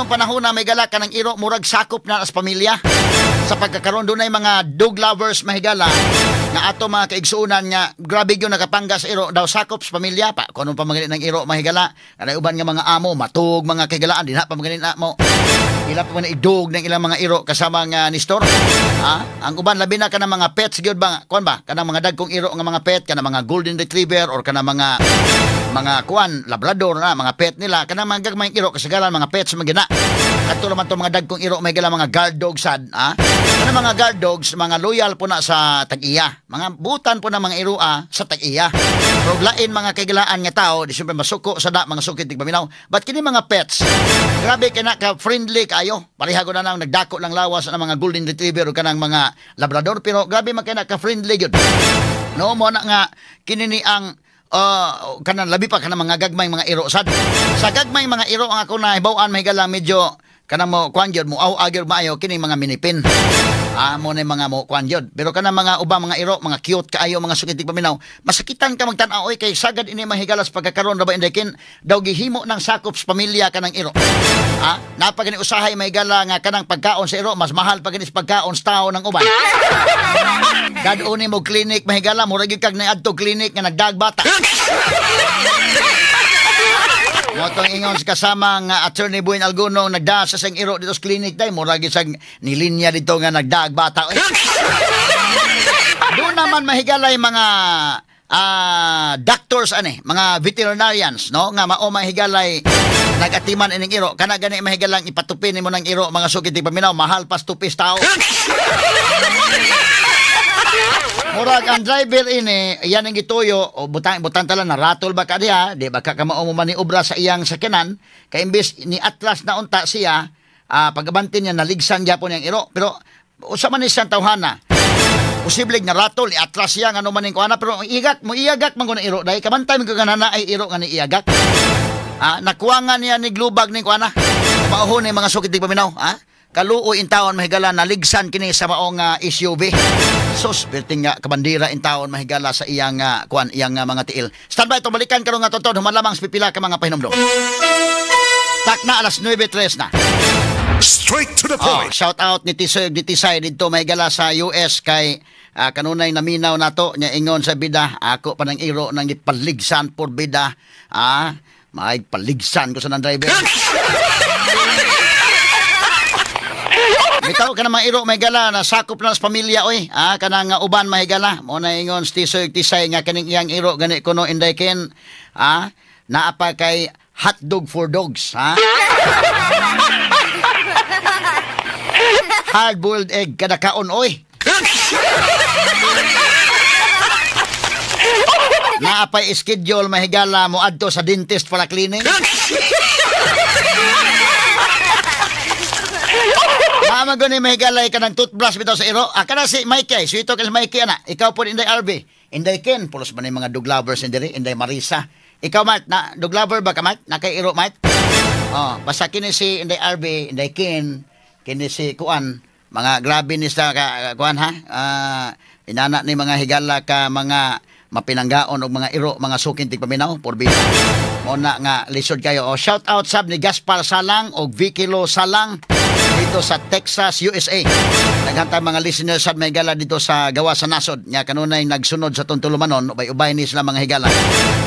Karong panahon na may gala kanang iro murag sakop na as pamilya. Sa pagkakaroon dunay mga dog lovers mahigala nga ato mga kaigsuonan nga grabe gyud nakapangga sa iro daw sakop sa pamilya pa. Kung anong pamagalit ng iro mahigala, kanay uban nga mga amo matug mga kahigalaan dinha pa magalit na mo. Ila pa man idog ng ilang mga iro kasama nga ni store. Ha? Ang uban labi na kanang mga pets gyud ba kuan ba kanang mga dagkong iro nga mga pet kanang mga golden retriever or kanang mga kuan labrador na mga pet nila kanang mga gagmayng iro kasagaran mga pets man gina. Kadto naman to mga dagkong iro may gala mga guard dogs sad, ha? Kanang mga guard dogs mga loyal po na sa tag-iya. Mga butan po na mga iroa sa tag-iya. Pero lain mga kaigalaan nga tao, di syempre masuko sa da mga sukit tigpaminaw. But kini mga pets, grabe kay na ka friendly kayo. Pareha ko na nang nagdako lang lawas ng mga golden retriever o kanang mga labrador pero grabe man kay na ka friendly gyud. No mo na nga kini ni ang kanang labi pa kanang mga gagmay mga iro sad. Sa gagmay mga iro ang ako na hibaw-an mahigala medyo kanang mo kuan gyud mo aw gyud maayo kini mga minipin. Ah, mo na mga mo kuan gyud. Pero kanang mga ubang mga iro, mga cute kaayo mga sukit paminaw, masakitan ka magtan-aw oy kay sagad ini mahigalas pagkakaroon ra ba inday kin daw gihimo ng sakop sa pamilya kanang iro. Ah, napagani usahay mahigala nga kanang pagkaon sa iro mas mahal pa gani sa pagkaon sa tao ng uban. Kaduni mo clinic mahigala murag gyud kag naadto clinic nga nagdagbata. Motong ingon sa kasama nga Attorney Buin Alguno nagdaa sa siyang iro dito sa clinic day murag gyud siyang nilinya dito nga nagdagbata. Doon naman mahigalay mga doctors ani, mga veterinarians no nga mao mahigalay nagatiman ining iro kana gani mahigalang ipatupi nimo ng iro mga sukit paminaw mahal pas tupis tao. Murag ang driver ini, yan ang gituyo, o butang, butang tala, naratol ba ka diha, di ba ka kamao mo maniobra sa iyang sakyanan, kay imbes ni atlas na unta siya, pag-abanti niya, naligsan gyapon niyang iro. Pero, usa man ni siyang tawhana, posible na ratol, ni atlas siya, nga ano man yung kuana, pero igak, mo iagak man ko na iro, dahil kamantay mo ka na ay iro nga ni iagak. Nakuha nga niya ni glubag ni kuana, mauhon ni mga sukit di paminaw, ha? Kaluoy in taon mahigala naligsan kini sa maong SUV. Sus, perting nga kabandera in taon mahigala sa iyang kuan iyang mga tiil. Standby to balikan karon nga toton human lamang sa pipila ka mga pahinomdom. Takna alas 9:03 na. Straight to the point. Oh, shout out ni Tisoy ni Tisay didto mahigala sa US kay kanunay naminaw nato nya ingon sa bida ako pa nang iro nang gipaligsan por bida. Ah, may paligsan ko sa nang driver. Bitaw ka na mga iro mahigala na sakop na sa pamilya oy. Ah, kanang uban mahigala. Mo na ingon si Tisoy Tisay nga kaning iyang iro gani kuno inday ken naa pa kay hotdog for dogs, ha? Hard boiled egg kada kaon oy. Naa pay schedule mahigala mo adto sa dentist para cleaning. Mama gani mahigalay ka ng toothbrush bitaw sa iro. Ah, kana si Mikey. So ito ka si Mikey ana. Ikaw po Inday RB. Inday Ken. Pulos ba ni mga dog lovers indiri? Inday Marisa. Ikaw Mart, na dog lover ba ka Mart? Na kay iro Mart? Oh, basta kini si Inday RB, Inday Ken, kini si Kuan. Mga grabe ni sa kuan ha. Inana ni mga higala ka mga mapinanggaon og mga iro, mga sukin tigpaminaw por bida. Muna nga lisod kayo. Oh, shout out sab ni Gaspar Salang og Vicky Lo Salang dito sa Texas, USA. Naghantay mga listeners sa may gala dito sa gawa sa nasod. Nga kanunay nagsunod sa tuntulumanon, ubay-ubay ni sila mga higala.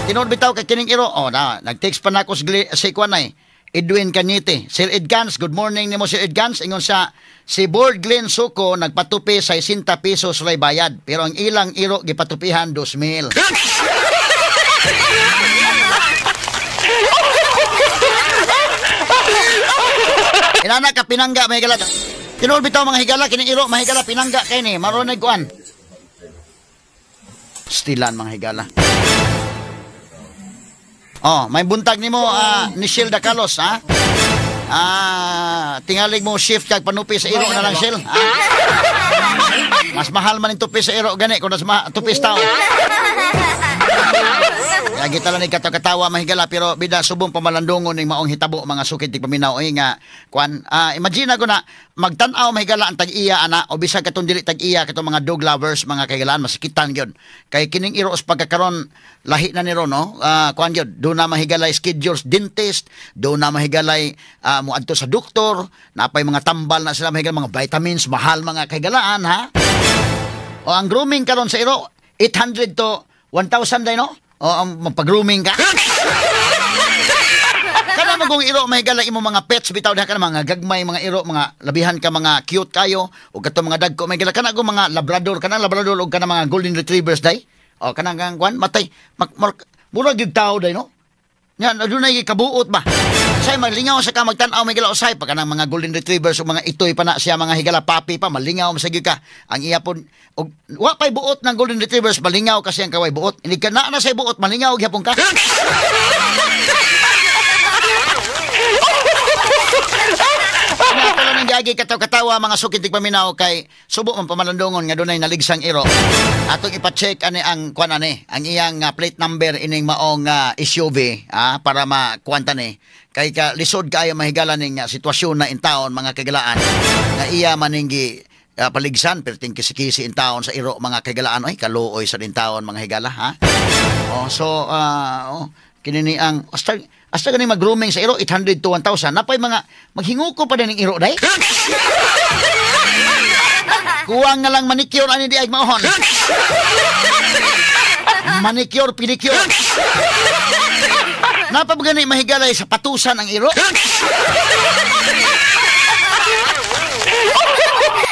Tinuod bitaw kay kining iro. Oh, na, nag-text pa na ako sa Kuanay. Edwin Cañete. Sir Edgans, good morning nimo Sir Edgans. Ingon sa si Board Glenn Suko nagpatupi sa 60 pesos ray bayad. Pero ang ilang iro gipatupihan 2,000. Inana ka pinangga mahigala. Tinuod bitaw mga higala kining iro mahigala pinangga kay ni maronay kuan. Stilan mga higala. Oh, may buntag nimo Nichelle da Carlos, ha? Tingalig mo shift kag panupi sa iro na lang Shell. Ha? Mas mahal man yung tupi sa iro gani kung mas tupis tao. Kaya kita lang katawa mahigala pero bida subong pamalandungon ning maong hitabo mga sukid tigpaminaw oy nga kuan imagine ko na magtan-aw mahigala ang tag-iya ana o bisag katong dili tag-iya katong mga dog lovers mga kahigalaan masikitan gyud kay kining iro sa pagkakaron lahi na niro no kuan gyud do na mahigalay schedules dentist do na mahigalay moadto sa doktor napay mga tambal na sila mahigala mga vitamins mahal mga kahigalaan ha. O ang grooming karon sa iro 800 to 1,000 day no. O ang magpag-grooming ka. Kana magong iro mahigala imo mga pets bitaw diha kana mga gagmay mga iro mga labihan ka mga cute kayo o katong mga dagko mahigala kana go mga labrador kana labrador og kana mga golden retrievers day. O kanang kwan matay murag gyud tao day no. Nya adunay kabuot ba. Say malingaw sa ka magtan-aw mahigala usay pa kanang mga golden retrievers o mga itoy pa na siya mga higala papi pa malingaw masagyo ka ang iya pon og wa pay buot ng golden retrievers malingaw kasi ang kaway buot ini ka na na say buot malingaw gyapon ka. Natulo ng gagi kataw-katawa mga sukid tigpaminaw kay subo man pamalandungon nga dunay naligsang iro. Atong ipa-check ani ang kuan ani ang iyang plate number ining maong SUV para makuan ni kay ka lisod kaayo mahigala ning sitwasyon na intawon mga kagalaan nga iya maninggi paligsan perting kisi-kisi intawon sa iro mga kagalaan oy kaluoy sa intawon mga higala ha. Oh so kini ni ang hasta gani mag-grooming sa iro 800 to 1,000 napay mga maghinguko pa din ning iro day. Kuwang nga lang manicure ani di ay maohon. Manicure pedicure. Napa ba gani mahigalay sa patusan ang iro?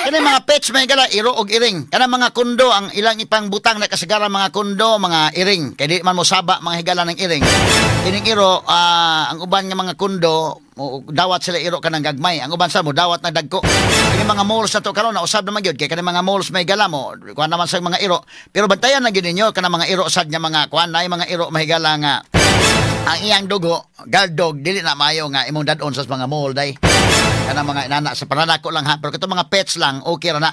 Kani mga pets mahigala iro og iring. Kana mga kundo ang ilang ipang butang na kasagaran mga kundo mga iring. Kay di man mo saba mga higala ng iring. Kining iro ang uban nga mga kundo mo dawat sila iro kanang gagmay. Ang uban sa mo dawat na dagko. Kini mga malls na to karon na usab naman gyud kay kani mga malls mahigala mo kuan naman sa mga iro. Pero bantayan na gyud ninyo kanang mga iro sad nga mga kuan nay mga iro mahigala nga ang iyang dugo, guard dog, dili na maayo nga imong dad-on sa mga mall day. Kanang mga inana sa pananako lang ha, pero katong mga pets lang okay ra na.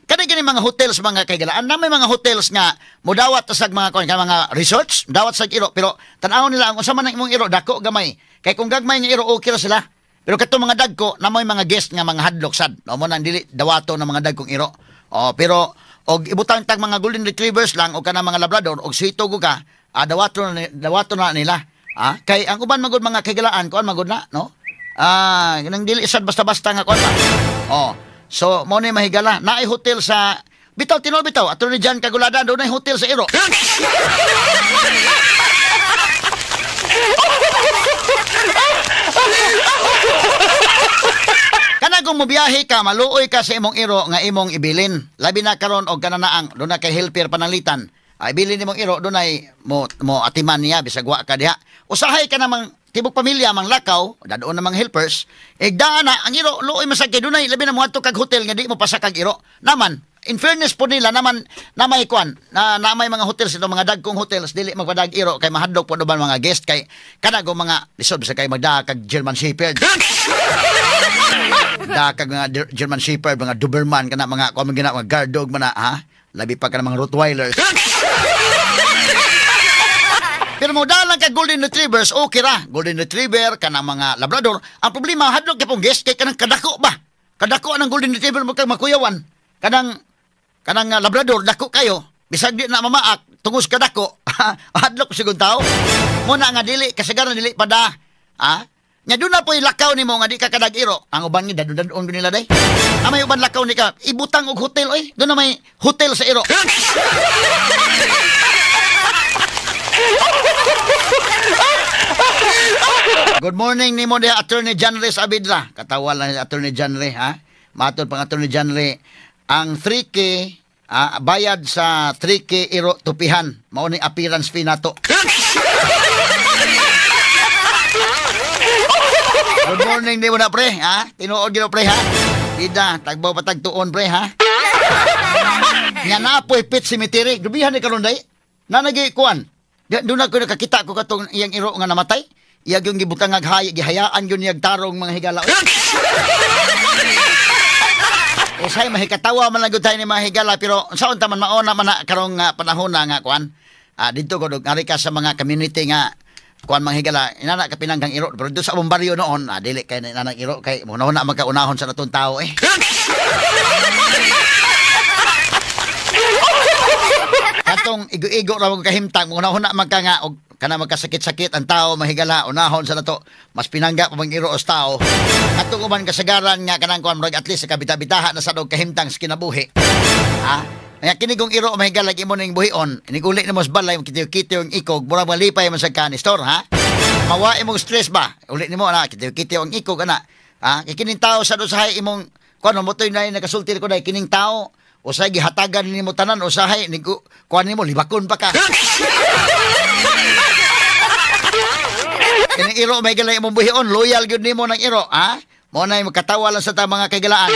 Kani gani mga hotels mga kaigalaan, na may mga hotels nga modawat ta sag mga kuan mga resorts, dawat sag iro pero tan-awon nila ang unsa man ang imong iro dako gamay. Kay kung gagmay nga iro okay ra sila. Pero katong mga dagko na may mga guest nga mga hadlok sad. No mo nang dili dawato ng mga dagkong iro. Oh, pero og ibutang tag mga golden retrievers lang o kanang mga labrador og swito ka, dawato na nila. Kay ang uban magud mga kaigalaan kuan magud na no. Nang dili sad basta-basta nga kuan ba. Oh, so mo ni mahigala naay hotel sa bitaw tinol bitaw Attorney John Kagulada dunay hotel sa iro. Kana kung mobiyahe ka maluoy ka sa imong iro nga imong ibilin. Labi na karon og kananaang dunay kay helper pananglitan. Ay bilin nimong iro dunay mo mo atiman niya bisag wa ka diha. Usahay ka namang tibok pamilya mang lakaw, dadoon namang helpers. Igdaan na ang iro luoy masag kay dunay labi na moadto kag hotel nga di mo pasakag iro. Naman in fairness po nila naman na may kuan na may mga hotels ito mga dagkong hotels dili magpadag iro kay mahadlok po duman mga guest kay kana go mga lisod bisag kay magdaag kag German Shepherd. Daag kag mga German Shepherd, mga Doberman kana mga kuan man gina mga guard dog man na ha. Labi pa ka ng mga Rottweilers. Pero mo dalang ka golden retrievers, okay ra. Golden retriever, kanang mga labrador. Ang problema, hadlok kay pong guest, kay kanang kadako ba? Kadako ang golden retriever mo kag makuyawan. Kanang labrador, dako kayo. Bisag di na mamaak, tungos kadako. Hadlok sigon tao. Muna nga dili, kasagaran dili pa da. Ha? Nya doon na po lakaw nimo nga di ka kadag-iro. Ang uban nga dadon-dadon nila day. Ang may uban lakaw ni ka, ibutang og hotel oy. Doon na may hotel sa iro. Good morning nimo diha Attorney John Rey Abidra. Katawa lang ni Attorney John Rey ha. Matod pang Attorney John Rey, ang 3K bayad sa 3K iro tupihan. Mao ni appearance fee nato. Good morning nimo na pre ha. Tinuod gyud pre ha. Bida tagbaw patagtuon pre ha. Nya na poy pet cemetery. Grubihan ni karon day. Nanagi kuan. Doon na ko nakakita ko katong iyang iro nga namatay. Iyag yung gibutang aghay, gihayaan yun niyag tarong mga higala. Usay mahikatawa man lang tayo ni mga higala pero saon ta man maona man na karong panahon na nga kuan. Dito ko ngari ka sa mga community nga kuan, mga higala, inana ka pinanggang iro, pero dito sa among baryo noon, dili kay inana iro kay mo na magkaunahon sa natong tao eh. Katong igo-igo ra mo kahimtang, mo na magka nga og kana magkasakit-sakit ang tao, mahigala, unahon sa nato, mas pinangga pa mang iro os tao. Katong uban kasagaran nga kanang kuan, murag at least kabita-bitaha na sa dog kahimtang sa kinabuhi. Ha? Kaya kini kong iro, mahigala, imo ning buhion, iniguli nimo sa balay, kitiw-kitiw ang ikog, murag malipay man sa kanistor, ha? Mawa imong stress ba? Uli nimo na kitiw-kitiw ang ikog ana. Ha? Kay kining tao sa usahay imong kuan mo toy na nakasulti ko dai kining tao usahay gihatagan nimo tanan, usahay ni kuan nimo libakon pa ka. Kining iro may galay imong buhion, loyal gyud nimo nang iro, ha? Mo na makatawa lang sa ta mga kaigalaan.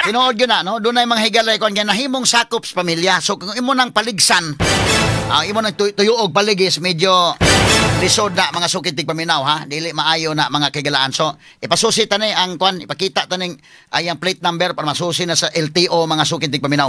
Tinuod gyud na, no? Dunay mga higalay kuan nahimong sakop sa pamilya. So kung imo nang paligsan, ang imo nang tuyuog paligis, medyo lisod na, mga sukit tigpaminaw, ha? Dili maayo na, mga kaigalaan. So ipasusi tani ang kuan, ipakita taning ay ang plate number para masusi na sa LTO, mga sukit tigpaminaw.